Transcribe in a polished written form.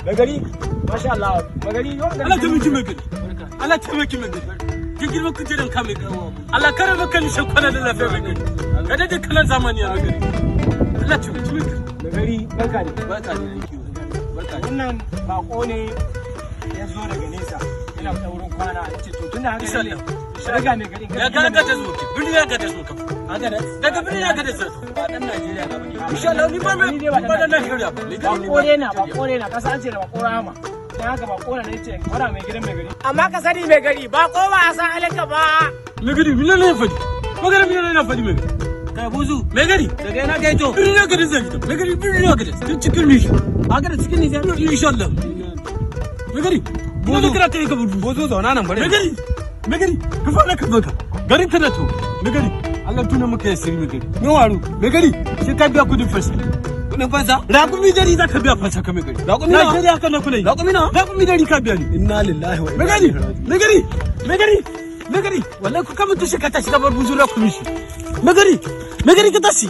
Mai gari, masha Allah, mai gari yau. Allah taimaki mai gari. Allah taimaki mai gari. Ki girma kujeran ka, mai gari. Allah kare maka nishan kwana da lafiya, mai gari. Kada da kalan zamani ya mai gari. Allah taimaki mai gari. Mai gari, barka ne. Barka ne, barka ne. Wannan bako ne ya zo daga nesa, yana da wurin kwana. Ya ce to, tun da haka ne, raga mai gari. Ya ga ga ta zo ki. Birni ya ga ta zo ka. Daga birni ya ga ta zo. Ba dan Najeriya na bane. Insha Allah ni ba mai ba da Najeriya ba. Mai gari, ni Bako ne na, bako ne na kasa, an ce da bako rahama. Dan haka bako ne ce fara mai gidan mai gari. Amma ka sani, mai gari, ba ko ba a san halinka ba. Mai gari, mina ne fadi. Magana mina ne na fadi, mai gari. Kai buzu. Mai gari. Daga ina kai to? Birni ya ga ta zai. Mai gari, birni ya ga ta. Tun cikin nishi. Haka da cikin Nijar. Insha Allah. Mai gari. Buzu kira ta yi ka buzu. Buzu, zauna nan bare. Mai gari, mai gari, ka fara ka baka. Garin kana to, mai gari. Allah tuna maka ya sirri, mai gari. Me waru? Mai gari, sai ka biya kudin fansa. Kudin fansa? Raƙumi 100 za ka biya fansa ka, mai gari. Raƙumi nawa? Najeriya kana kula yi. Raƙumi nawa? Raƙumi 100 ka biya ni. Inna lillahi wa Mai gari, mai gari, mai gari, mai gari. Wallahi ku kama tushe ka tashi ka bar buzu raƙumi shi. Mai gari, mai gari, ka tashi.